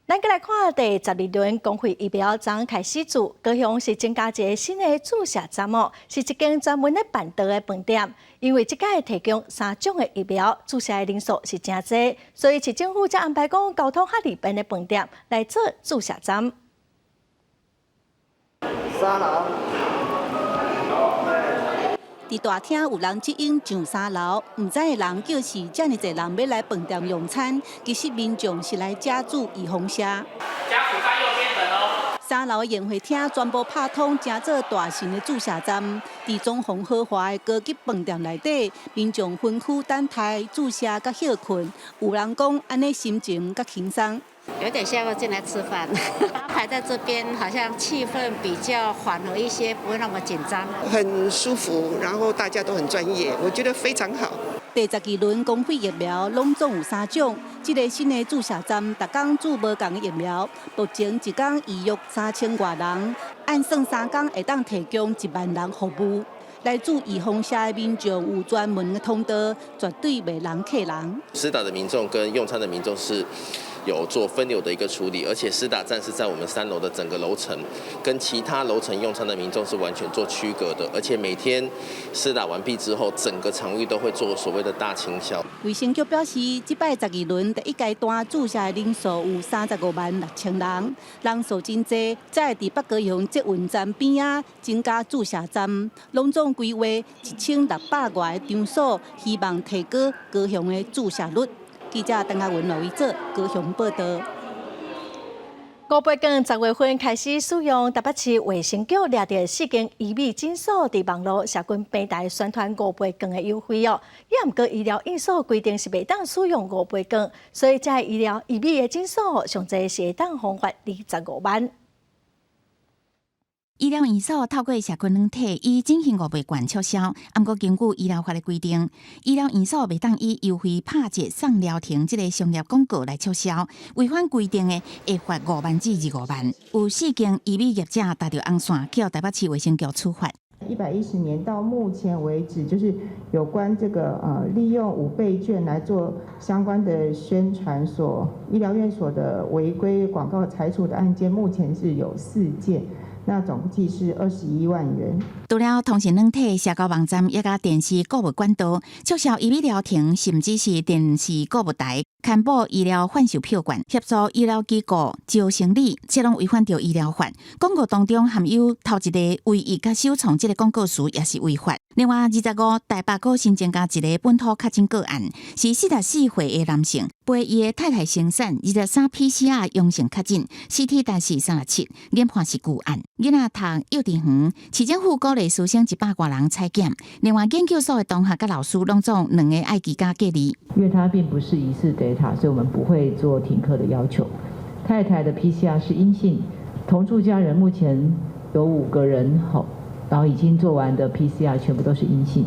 [SPEAKER 1] 咱閣來看第十二輪公費疫苗昨開始注，高雄是增加一个新的注射站哦，是一間專門咧辦桌的飯店。因為這擺提供三種的疫苗，注射的人數是誠濟，所以市政府才安排講交通較利便的飯店來做注射站。
[SPEAKER 22] 三樓。
[SPEAKER 24] 佇大廳有人接應上三樓，毋知的人叫是遮爾濟人欲來飯店用餐，其實民眾是來遮注預防射。
[SPEAKER 25] 家屬在右邊等哦。
[SPEAKER 24] 三樓的宴會廳全部拍通，成做大型的注射站。佇裝潢豪華的高級飯店內底，民眾分區等待注射佮歇睏。有人講按呢心情較輕鬆。
[SPEAKER 26] 有點像進來吃飯，排在這邊好像氣氛比較緩和一些，不會那麼緊張。
[SPEAKER 27] 很舒服，然後大家都很專業，我覺得非常好。
[SPEAKER 24] 第十二輪公費疫苗攏總有三種，這个新的注射站，逐工注無仝的疫苗，目前一工預約3000外人，按算3工會當提供1萬人服務。來注預防射的民眾有專門的通道，絕對袂人客人。
[SPEAKER 28] 施打的民眾跟用餐的民眾是
[SPEAKER 8] 有做分流的一個處理，而且施打站是在我們3樓的整個樓層，跟其他樓層用餐的民眾是完全做區隔的，而且每天施打完畢之後，整個場域都會做所謂的大清消。
[SPEAKER 24] 衛生局表示，這擺12輪第一階段注射的人數有35萬6千人，人數真濟，才會佇北高雄捷運站邊仔增加注射站，攏總規劃1600外個場所，希望提高高雄的注射率。記者鄧亞文、羅維哲高雄報道。
[SPEAKER 1] 五倍券10月份開始使用，台北市衛生局掠著四間醫美診所佇網路社群平台宣傳五倍券的優惠哦。也毋過醫療院所規定是袂當使用五倍券，所以這醫療醫美的診所上濟是會當予罰25萬。
[SPEAKER 9] 醫療院所透過社群軟體以振興五倍券促銷，毋過根據醫療法的規定，醫療院所袂當以優惠拍折送療程這个商業廣告來促銷，違反規定的會罰5萬至25萬。有四間醫美業者踏著紅線，予台北市衛生局處罰。
[SPEAKER 10] 110年到目前為止，就是有關這個利用五倍券來做相關的宣傳，所醫療院所的違規廣告裁處的案件，目前是有四件。那總計是21萬元。
[SPEAKER 9] 除了通訊軟體、社交網站，也佮電視購物管道，促銷醫美療程，甚至是電視購物台，刊布醫療販售票券，協助醫療機構招生理，這攏違反著醫療法。廣告當中含有頭一个唯一佮首創這个廣告詞，也是違法。另外，25台北閣新增加一个本土確診個案，是44歲的男性，陪伊的太太生產，23 PCR 陽性確診，CT 值是37，研判是舊案。囡仔讀幼稚園，市政府鼓勵師生100外人採檢。另外，研究所的同學佮老師攏總兩個愛居家隔離。
[SPEAKER 11] 因為他並不是疑似 Delta，所以我們不會做停課的要求。太太的 PCR 是陰性，同住家人目前有5個人，好，然後已經做完的 PCR 全部都是陰性。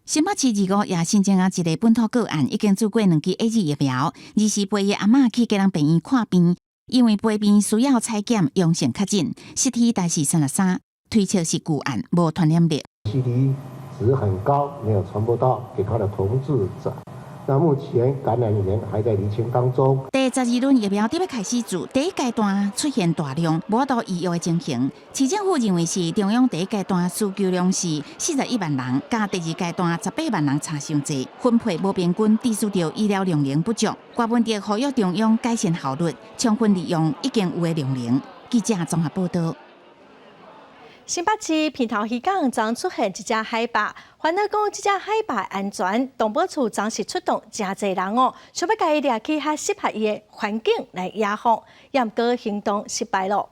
[SPEAKER 9] 新北市25也新增啊一个本土個案，已經注過兩劑 AZ 疫苗，二是陪伊阿嬤去基隆病院看病，因為陪病需要採檢陽性確診，CT 值是33，推測是舊案，無傳染力。
[SPEAKER 12] CT 值很高，沒有傳播到給他的同住者。那目前感染源還在釐清當中。
[SPEAKER 9] 第12輪疫苗佇欲開始注，第一階段出現大量無法度預約的情形。市政府認為是中央第一階段需求量是41萬人，佮第二階段18萬人差傷濟，分配無平均，致使著醫療量能不足。郭文哲呼籲中央改善效率，充分利用已經有的量能。記者綜合報道。
[SPEAKER 1] 新北市鼻頭漁港昨出現一隻海豹，煩惱講這隻海豹安全，動保處昨是出動誠濟人哦，想欲共伊掠去較適合伊的環境來野放，也毋過行動失敗咯。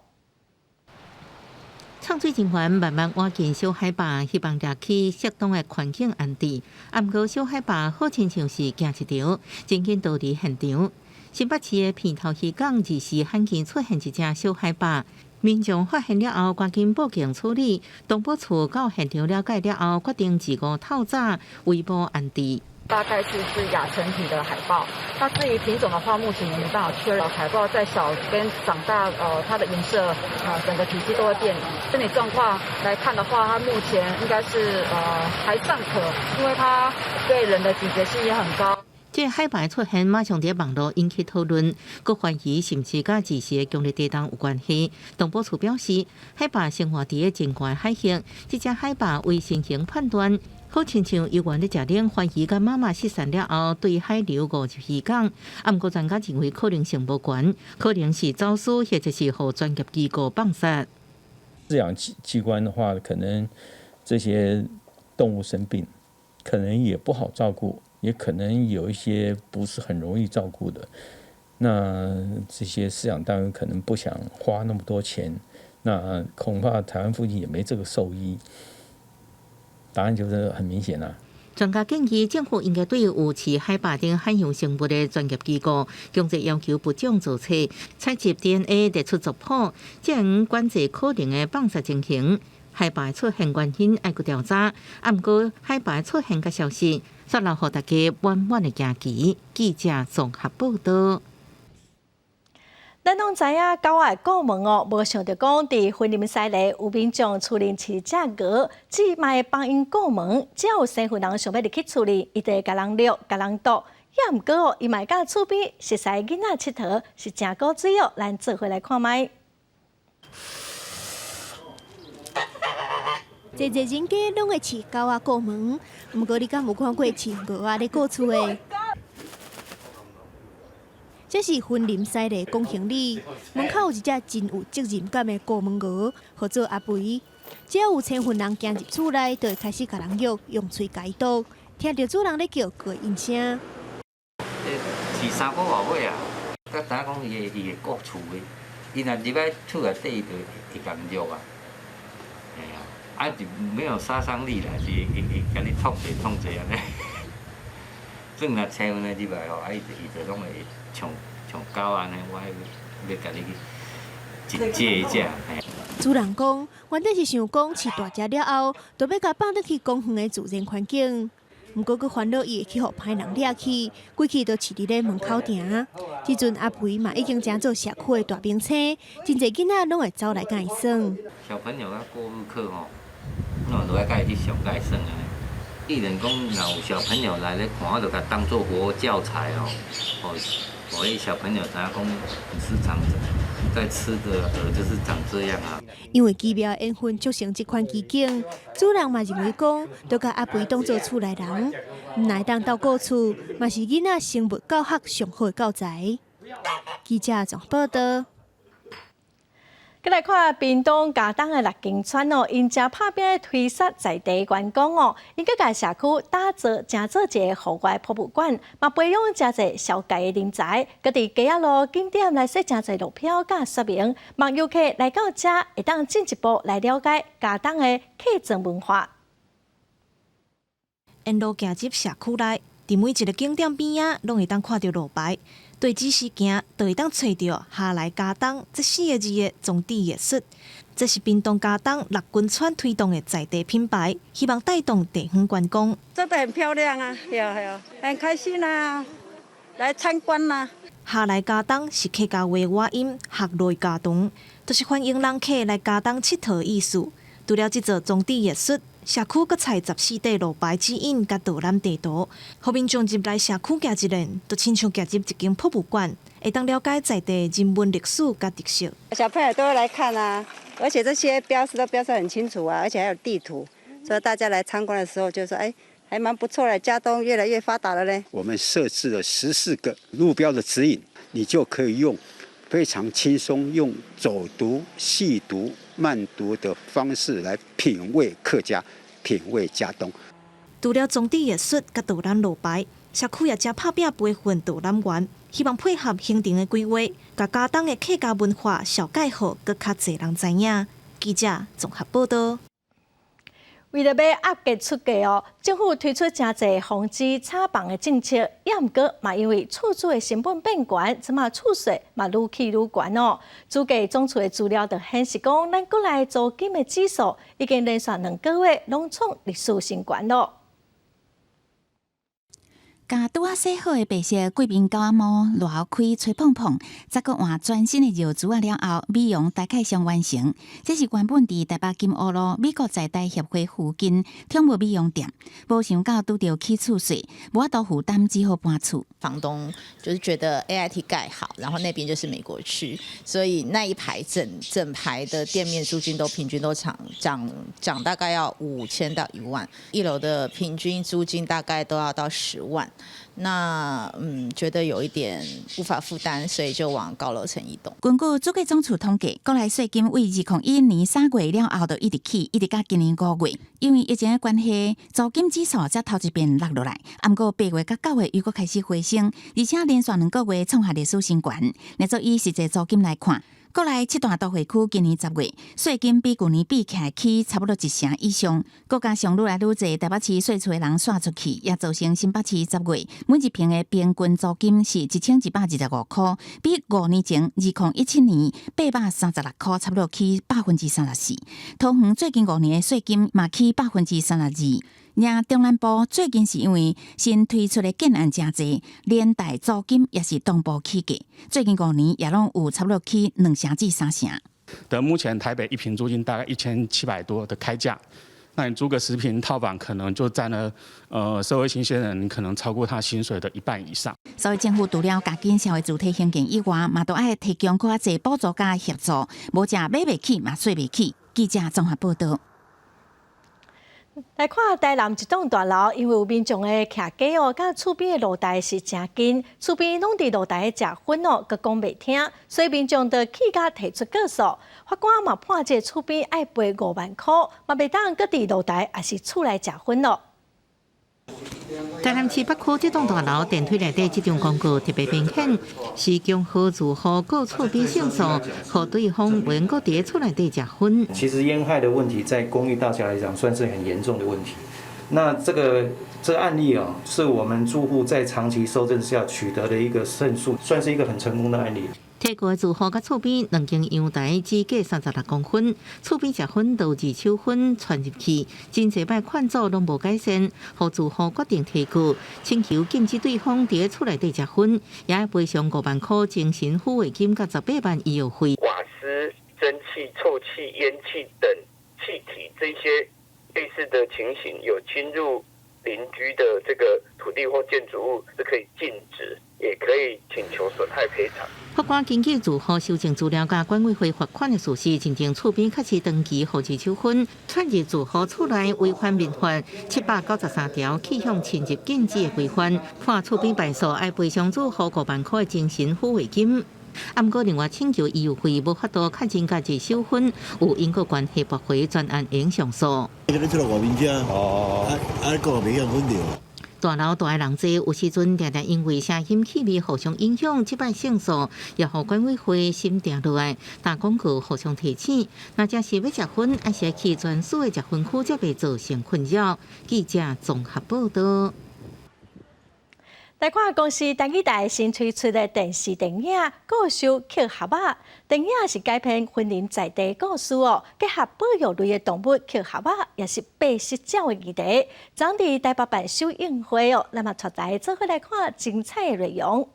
[SPEAKER 3] 創水人員慢慢挖近小海豹，希望掠去適當的環境安置。啊，毋過小海豹好親像是驚一著，真緊逃離現場。新北市的鼻頭漁港二時罕見出現一隻小海豹。民眾發現了後，趕緊報警處理。動保處到現場了解了後，決定25透早圍捕安置。
[SPEAKER 13] 大概是是亞成體的海豹。那至於品種的話，目前也沒辦法確認。海豹在小跟長大，它的顏色啊，整個體積都會變。身體狀況來看的話，它目前應該是還尚可，因為它對人的警覺性也很高。
[SPEAKER 3] 這个海豹出現，馬上佇網路引起討論，閣懷疑是毋是佮這時的強烈地動有關係。動保處表示，海豹生活佇个真寒海域，這隻海豹為身形判斷，好親像猶原咧食冷，懷疑佮媽媽失散了後，對海流誤入漁港。啊，毋過專家認為可能性無懸，可能是走私或者是予專業機構放殺。
[SPEAKER 15] 飼養機關的話，可能這些動物生病，可能也不好照顧。也可能有一些不是很容易照顧的，那這些飼養單位可能不想花那麼多錢，那恐怕台灣附近也沒這個獸醫。答案就是很明顯啦。
[SPEAKER 3] 專家建議，政府應該對有飼海豹等海洋生物的專業機構，強制要求物種造冊，採集 DNA 列出族譜，才能管制可能的放殺情形。海豹出現原因愛閣調查，啊，毋過海豹出現个消息，煞留予大家滿滿的驚奇。記者綜合報道。
[SPEAKER 1] 咱攏知影狗愛顧門哦，無想著講佇雲林西螺有民眾厝裡飼隻鵝，這嘛會幫𪜶顧門。只要有生份人想欲入去厝裡，伊就會共人掠、共人捉，也毋過哦，伊嘛會佮厝邊熟似囡仔𨑨迌，是誠古錐哦。咱做伙來看覓。
[SPEAKER 6] 濟濟人家攏會飼狗仔顧門，毋過你敢有看過飼鵝仔咧顧厝的？這是雲林西麗廣興里門口有一隻真有責任感的顧門鵝，號做阿肥。只要有生份人行入厝內，就會開始共人約用喙共伊啄，聽著主人咧叫，就會應聲。
[SPEAKER 14] 飼三個外歲啊，才知影講伊會顧厝的，伊若入來厝內底，伊就會共虐啊。嘿啊，啊就沒有殺傷力啦，是會共你創者創者按呢。算若生份的入來吼，啊伊就攏會像像狗按呢，我欲共你去一隻一隻。
[SPEAKER 6] 主人講，原底是想講飼大隻了後，就欲共放轉去公園的自然環境。毋過閣煩惱伊會去予歹人掠去，規氣就飼佇咧門口埕。這陣阿肥嘛已經成做社區的大明星，真濟囡仔攏會走來佮伊耍。
[SPEAKER 14] 小朋友啊，過路客吼，那都愛佮伊去上佮伊耍按呢。藝人講，若有小朋友來咧看，我就共當做活教材哦，予彼小朋友知影講市場在吃的鵝就是長這樣啊。
[SPEAKER 6] 因為奇妙緣分促成這款奇景，主人嘛認為講，著共阿肥當做厝內人，毋但會當鬥顧厝，嘛是囡仔生物教學上好的教材。記者綜合報導。
[SPEAKER 1] 閣來看屏東佳冬的六間村哦，𪜶誠拍拚推捒在地觀光哦，𪜶閣共社區打造成做一个戶外博物館，嘛培養誠濟消界的人才，閣佇街仔路景點來設誠濟路標佮說明，望遊客來到遮會當進一步來了解佳冬的客莊文化。
[SPEAKER 16] 沿路行入社區內，佇每一个景點邊仔，攏會當看著路牌。對仔細行，就會當揣著下來佳冬這四个字的裝置藝術。這是屏東佳冬六根村推動的在地品牌，希望帶動地方觀光。
[SPEAKER 17] 做得很漂亮啊，對對，很開心啊，來參觀啦。
[SPEAKER 16] 下來佳冬是客家話倚音，學來佳冬，就是歡迎人客來佳冬𨑨迌意思。除了這座裝置藝術，社區閣採14塊路牌指引佮導覽地圖，予民眾入來社區行一輪，就親像行入一間博物館，會當了解在地人文歷史佮特色。
[SPEAKER 17] 小朋友都會來看啊，而且這些標識都標示很清楚啊，而且還有地圖，所以大家來參觀的時候就說：哎，還蠻不錯的，佳冬越來越發達了嘞。
[SPEAKER 18] 我們設置了14個路標的指引，你就可以用非常輕鬆用走讀、細讀、慢讀的方式來品味客家、品味佳冬。
[SPEAKER 16] 除了裝置藝術佮導覽路牌，社區也誠拍拚培訓導覽員，希望配合行程的規劃，共佳冬的客家文化紹介予閣較濟人知影。記者綜合報導。
[SPEAKER 1] 為著欲壓價出價哦，政府推出誠濟防止炒房的政策，也毋過嘛，因為厝主的成本變懸，這馬厝稅嘛愈起愈懸哦。主計總處的資料就顯示講，咱國內租金的指數已經連續兩個月攏創歷史新高囉。
[SPEAKER 9] 共拄仔洗好的白色貴賓狗仔毛瀾開吹膨膨，再閣換全新的尿珠仔了後，美容大概上完成。這是原本佇台北金湖路美國在台協會附近寵物美容店，無想到拄著起厝稅，無法度負擔，只好搬厝。
[SPEAKER 19] 房東就是覺得 AIT 蓋好，然後那邊就是美國區，所以那一排整整排的店面租金都平均都漲漲漲，大概要5000到1萬，一樓的平均租金大概都要到10萬。那覺得有一點無法負擔，所以就往高樓層移動。
[SPEAKER 9] 根據主計總處統計，國內稅金為2011年3月了後就一直起，一直到今年5月。因為疫情的關係，租金指數才頭一遍落落來。毋過8月佮9月又閣開始回升，而且連續兩個月創下歷史新高。若做以實際租金來看，國內七大都會區今年10月稅金比舊年比起來起差不多一成以上，閣加上愈來愈濟台北市稅厝的人徙出去，也造成新北市十月每一坪的平均租金是1225箍，比5年前2017年836箍，差不多起34%。桃園最近5年的稅金嘛起32%。而中南部最近是因為新推出的建案誠濟，連帶租金也是同步起價。最近五年也攏有差不多起2成至3成。
[SPEAKER 21] 的目前台北一坪租金大概1700多的開價，
[SPEAKER 2] 那你租個10坪套房，可能就佔了社會新鮮人可能超過他薪水的一半以上。
[SPEAKER 9] 所以政府除了加緊社會主體興建以外，嘛都愛提供閣較濟補助佮協助，無食買袂起嘛稅袂起。記者綜合報道。
[SPEAKER 1] 來看台南一棟大樓，因為有民眾的徛家哦，佮厝邊的露台是誠近，厝邊攏佇露台食薰哦，閣講袂聽，所以民眾就氣甲提出告訴，法官嘛判這厝邊愛賠5萬箍，嘛袂當閣佇露台抑是厝內食薰咯。
[SPEAKER 3] 台南市北區這棟大樓電梯內底這張廣告特別明顯，是強和住戶告厝邊勝訴，予對方袂閣佇厝內底食薰。
[SPEAKER 4] 其實煙害的問題在公寓大廈來講算是很嚴重的問題。那這個案例啊，是我們住戶在長期搜證下取得的一個勝訴，算是一個很成功的案例。
[SPEAKER 3] 提告的住戶佮厝邊兩間陽台只隔36公分，厝邊食薰導致手薰傳入去，真濟擺勸阻攏無改善，予住戶決定提告，請求禁止對方佇厝內底食薰，也愛賠償5萬箍精神撫慰金佮18萬醫藥費。
[SPEAKER 5] 瓦斯、蒸汽、臭氣、煙氣等氣體，這些類似的情形有侵入鄰居的這個土地或建築物，是可以禁止，也可以請求損害賠償。
[SPEAKER 3] 法官根據住戶搜證資料佮管委會罰款的事實，認定厝邊確實長期予二手薰，竄入住戶厝內違反民法793條氣象侵入禁止的規範，判厝邊敗訴，愛賠償住戶5萬箍的精神撫慰金。啊，毋過另外請求醫藥費無法度確認佮二手薰有因果關係，駁回全案應上訴。
[SPEAKER 7] 哦，啊，個袂曉分著。
[SPEAKER 3] 大樓蹛的人濟，有時陣定定因為聲音氣味互相影響，這擺勝訴也予管委會心定落來，打廣告互相提醒。若真是欲食薰，抑是去專屬的食薰區，才袂造成困擾。記者綜合報道。
[SPEAKER 1] 來看公視台語台新推出的電視電影《故事抾狎仔》，電影是改編雲林在地故事哦，結合保育類的動物抾狎仔，也是白色鳥的議題。昨佇台北辦首映會哦，咱嘛帶大家做伙來看精彩的內容。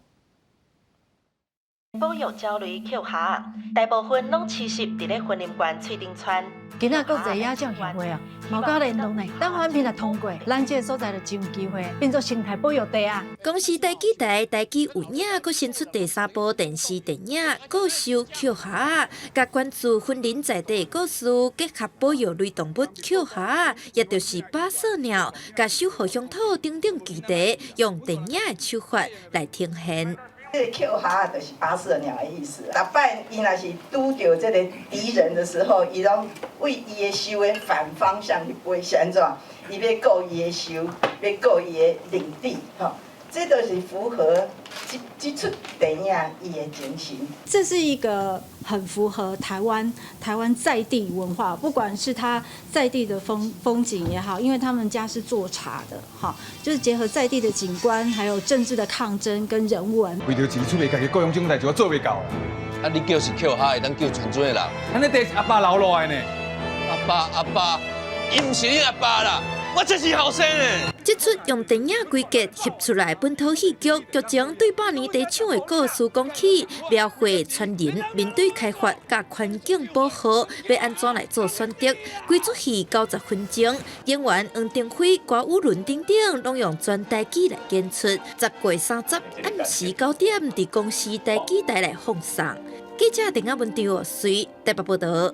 [SPEAKER 20] 保育鳥類抾狎仔，大部分攏棲息佇咧雲林縣翠頂村。
[SPEAKER 21] 今仔國際野鳥協會啊，嘛有佮聯絡呢。等環評若通過，咱這個所在就真有機會變做生態保育地啊。
[SPEAKER 23] 公視台語台台語有影，閣新出第三部電視電影《故事抾狎仔》，共關注雲林在地故事，結合保育類動物抾狎仔，也就是八色鳥，共守護鄉土等等議題，用電影的手法來呈現。
[SPEAKER 28] 這個抾狎仔就是八色鳥的意思。逐擺伊若是拄著這個敵人的時候，伊攏為伊的岫的反方向去飛，是按怎？伊欲顧伊的岫，欲顧伊的領地，吼，這都是符合這這齣電影伊的精神。
[SPEAKER 29] 這是一個很符合台灣在地文化，不管是他在地的風景也好，因為他們家是做茶的，哈，就是結合在地的景觀，還有政治的抗爭跟人文。
[SPEAKER 30] 為著錢出賣家己故鄉這種代誌，我做袂到。
[SPEAKER 8] 啊，你叫是抾狎仔，會當救全村的人。
[SPEAKER 30] 咱這地是阿爸留落來呢。
[SPEAKER 8] 阿爸阿爸，伊毋是恁阿爸啦，我這是後生的。
[SPEAKER 23] 這齣用電影規格翕出來本土戲劇，劇情對百年茶廠的故事講起，描繪村人面對開發佮環境保護，欲按怎來做選擇。規齣戲90分鐘，演員黃庭輝、郭宇倫等等，攏用全台語來演出。10月30暗時9點，佇公視台語台來放送。記者鄧亞文、張隨台北報道。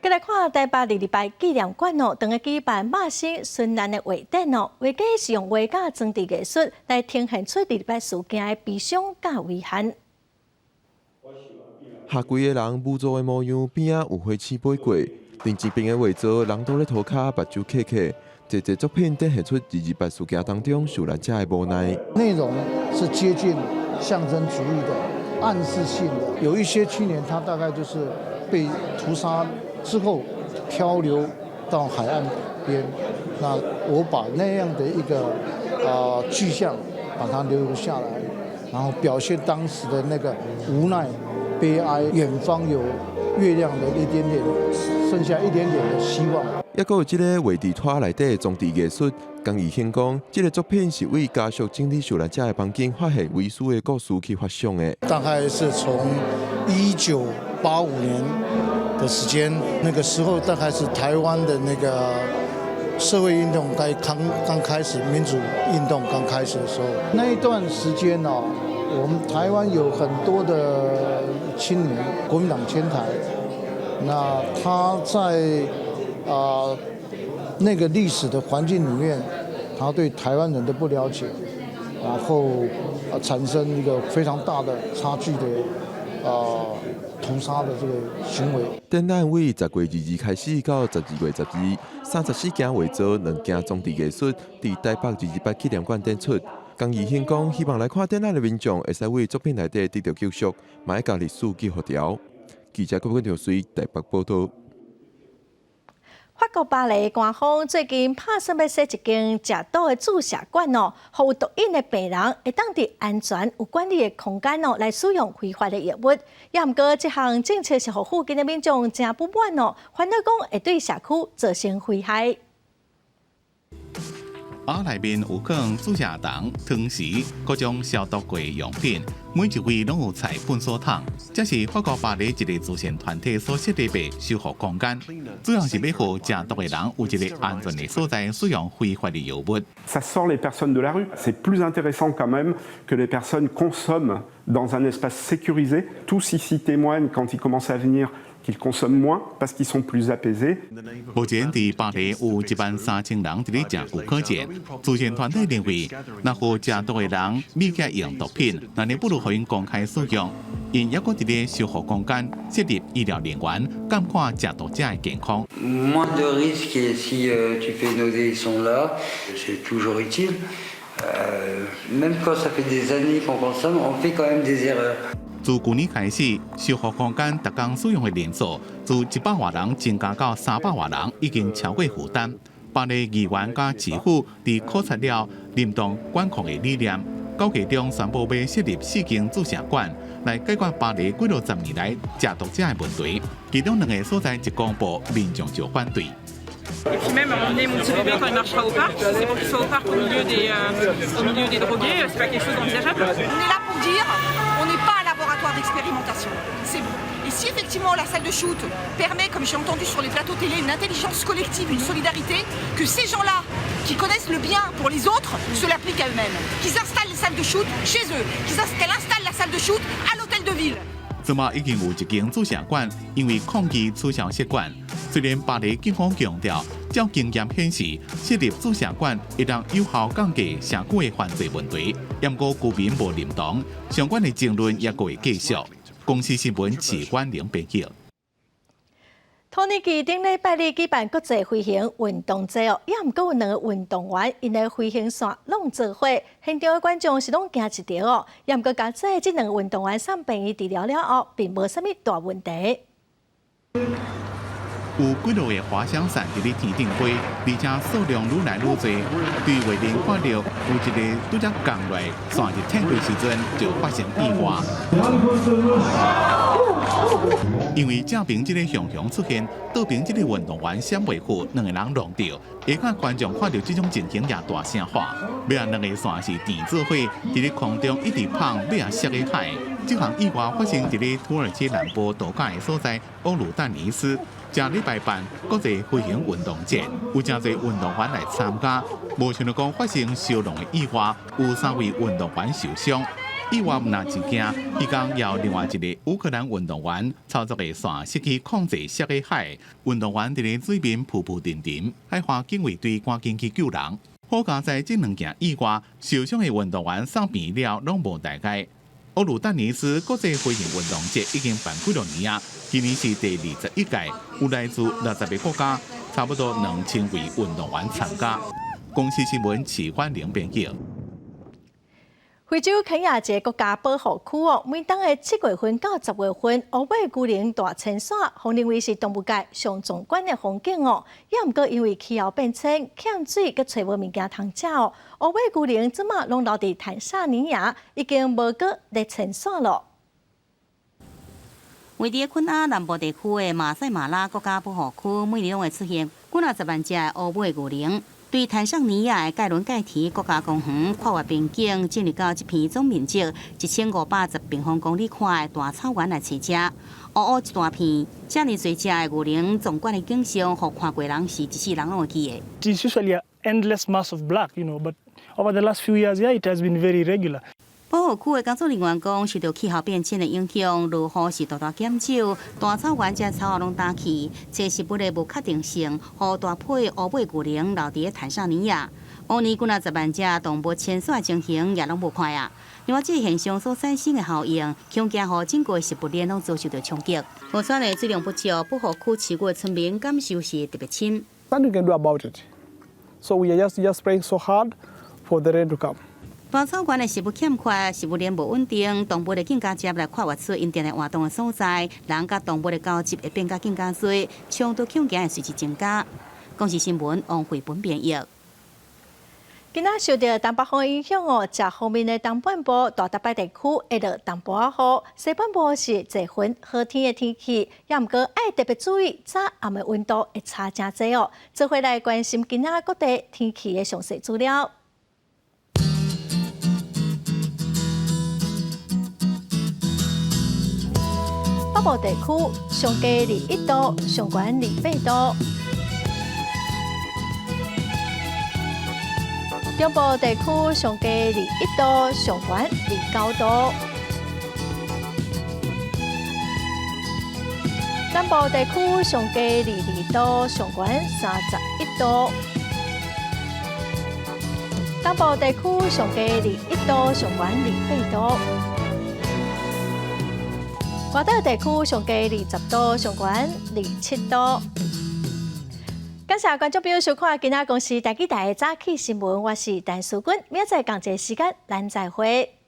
[SPEAKER 1] 閣來看台北二二八紀念館哦，當日舉辦肉身殉難的畫展哦，畫家是用畫佮裝置藝術來呈現出二二八事件的悲傷佮遺憾。
[SPEAKER 31] 下跪的人無助的模樣，邊仔有火星飛過，佇這邊的畫作，人都咧塗跤，目睭瞌瞌。這這作品展現出二二八事件當中受難者的無奈。
[SPEAKER 32] 內容是接近象徵主義的、暗示性的，有一些青年他大概就是被屠殺之後漂流到海岸邊，那我把那樣的一個具象把它留下來，然後表現當時的那個無奈、悲哀。遠方有月亮的一點點，剩下一點點的希望。
[SPEAKER 31] 抑閣有這個畫佇拖內底的裝置藝術，江義興講，這個作品是為家屬整理受難者的房間發現遺書的故事去發想的。
[SPEAKER 32] 大概是從1985年的時間，那個時候大概是台灣的那個社會運動該剛剛開始，民主運動剛開始的時候，那一段時間呢，我們台灣有很多的青年，國民黨遷台，那他在那個歷史的環境裡面，他對台灣人的不了解，然後產生一個非常大的差距的屠殺的這個行為。
[SPEAKER 31] 展覽為10月22開始到12月12，34件畫作，2件裝置藝術，佇台北228紀念館展出。江義興講，希望來看展覽的民眾會使為作品內底得著救贖，嘛會共歷史記予牢。記者郭冠條隨台北報道。
[SPEAKER 1] 法國巴黎官方最近拍算欲設一間食毒的注射館哦，予有毒癮的病人會當佇安全有管理的空間哦來使用非法的藥物。也毋過，這項政策是予附近的民眾誠不滿哦，煩惱講會對社區造成危害。
[SPEAKER 6] 盒內面有放注射筒、湯匙、各種消毒過用品，每一位攏有載糞掃桶。這是法國巴黎一个慈善團體所設立的修復空間，主要是欲予食毒的人有一个安全的所在使用非法的藥物。
[SPEAKER 10] Ça sort les personnes de la rue. C'est plus intéressant quand même que les personnes consomment dans un espace sécurisé. Tous ici témoignent quand ils commencent à venir qu'ils consomment moins parce qu'ils sont plus apaisés.
[SPEAKER 6] 目前佇巴黎有1萬3千人佇咧食古柯鹼。慈善團體認為，若予食毒的人免去用毒品，那你不如予𪜶公開使用。𪜶猶閣佇咧修復空間設立醫療人員，監看食毒者的健康。
[SPEAKER 11] Moins de risques si tu fais une OD, ils sont là, c'est toujours utile. Même quand ça fait des années qu'on consomme, on fait quand même des erreurs.
[SPEAKER 6] 自舊年開始，修復空間逐工使用的人數自100外人增加到300外人，已經超過負擔。巴黎議員佮市府佇考察了臨動管控的理念，9月中宣布欲設立四間注射館，來解決巴黎幾落十年來食毒者的問題。其中兩个所在一公布，民眾就反對。
[SPEAKER 12] Et puis même emmener mon petit bébé quand il marchera au parc, si c'est pour qu'il soit au parc au milieu des drogués, c'est pas quelque chose d'envisageable.
[SPEAKER 13] On est là pour dire, on n'est pas un laboratoire d'expérimentation. C'est bon. Et si effectivement la salle de shoot permet, comme j'ai entendu sur les plateaux télé, une intelligence collective, une solidarité, que ces gens-là, qui connaissent le bien pour les autres, se l'appliquent à eux-mêmes. Qu'ils installent les salles de shoot chez eux, qu'elles installent la salle de shoot à l'hôtel de ville.
[SPEAKER 6] 這馬已經有一間注射館，因為抗議取消設館。雖然巴黎警方強調，照經驗顯示，設立注射館會當有效降低社區的犯罪問題，毋過居民無認同，相關的爭論猶閣會繼續。公視新聞齊冠玲編譯。
[SPEAKER 1] 土耳其頂禮拜日舉辦國際飛行運動節哦，也毋過有兩个運動員，𪜶的飛行線攏做伙，現場的觀眾是攏驚一跳哦。也毋過，佳哉這兩个運動員送病院治療了後，並無啥物大問題。
[SPEAKER 6] 有幾落个滑翔傘佇咧天頂飛，而且數量愈來愈濟。對畫面看著有一个拄才降落來，線一褪開時陣就發生意外。因為正邊這个熊熊出現，倒邊這个運動員閃袂赴，兩个人挵著。下跤觀眾看著這種情形也大聲喊。尾仔兩个線是甜做伙，佇咧空中一直碰，尾仔摔咧海。這項意外發生佇咧土耳其南部度假的所在奧魯丹尼斯。這禮拜辦國際飛行運動節，有誠濟運動員來參加，無想著講發生相挵的意外，有三位運動員受傷。意外毋但一件，彼工猶另外一个烏克蘭運動員操作的線失去控制，摔咧海，運動員佇咧水面浮浮沉沉，海華警衛隊趕緊去救人。好佳哉這兩件意外，受傷的運動員送病了，攏無大礙。奧魯丹尼斯國際飛行運動節已經辦幾落年啊，今年是第21屆，有來自60个國家，差不多2000位運動員參加。公視新聞齊歡玲編譯。
[SPEAKER 1] 非洲肯亞一个國家保護區哦，每當的7月份到10月份，烏尾龜苓大遷徙，予認為是動物界上壯觀的風景哦。也毋過因為氣候變遷、欠水佮揣無物件通食哦，烏尾龜苓這馬攏留佇坦薩尼亞，已經無閣咧遷徙囉。
[SPEAKER 2] 位佇肯亞南部地區的馬賽馬拉國家保護區，每年攏會出現幾若十萬隻的烏尾牛羚。對坦桑尼亞的蓋倫蓋提國家公園跨越邊境，進入到這片總面積1510平方公里寬的大草原來揣食。烏烏一大片，遮爾濟隻的牛羚壯觀的景象，予看過人是一世人攏會記得。
[SPEAKER 14] It's usually an endless mass of black, but over the last few years, yeah, it has been very irregular.
[SPEAKER 2] 保護區的工作人員講，受到氣候變遷的影響，落雨是大大減少，大草原這草仔攏焦去，這食物的無確定性，予大批烏尾牛羚留佇坦桑尼亞。往年幾若十萬隻動物遷徙的情形也攏無看啊。另外，這個現象所產生的效應，恐驚予整個食物鏈攏遭受著衝擊。河川的水量不足，保護區飼牛的村民感受是特別深。
[SPEAKER 14] Nothing we can do about it. So we are just praying so hard for the rain to come.
[SPEAKER 2] 大草原的食物欠缺，食物鏈無穩定，動物會更加捷來跨越出𪜶定定活動的所在，人佮動物的交集會變甲更加濟，衝突恐驚會隨之增加。公視新聞王慧本編譯。
[SPEAKER 1] 今仔受著東北風影響哦，食方面的東半部大台北地區會落淡薄仔雨，西半部是濟雲好天的天氣，也毋過愛特別注意早暗的溫度會差誠濟哦。做伙來關心今仔各地天氣的詳細資料。北部地區上低21度，上懸28度。中部地區上低21度，上懸29度。南部地區上低22度，上懸31度。東部地區上低21度，上懸28度。外島地區上低20度，上懸27度。感謝觀眾朋友收看今仔公視台語台的早起新聞，我是陳淑君，明仔載仝一个時間，咱再會。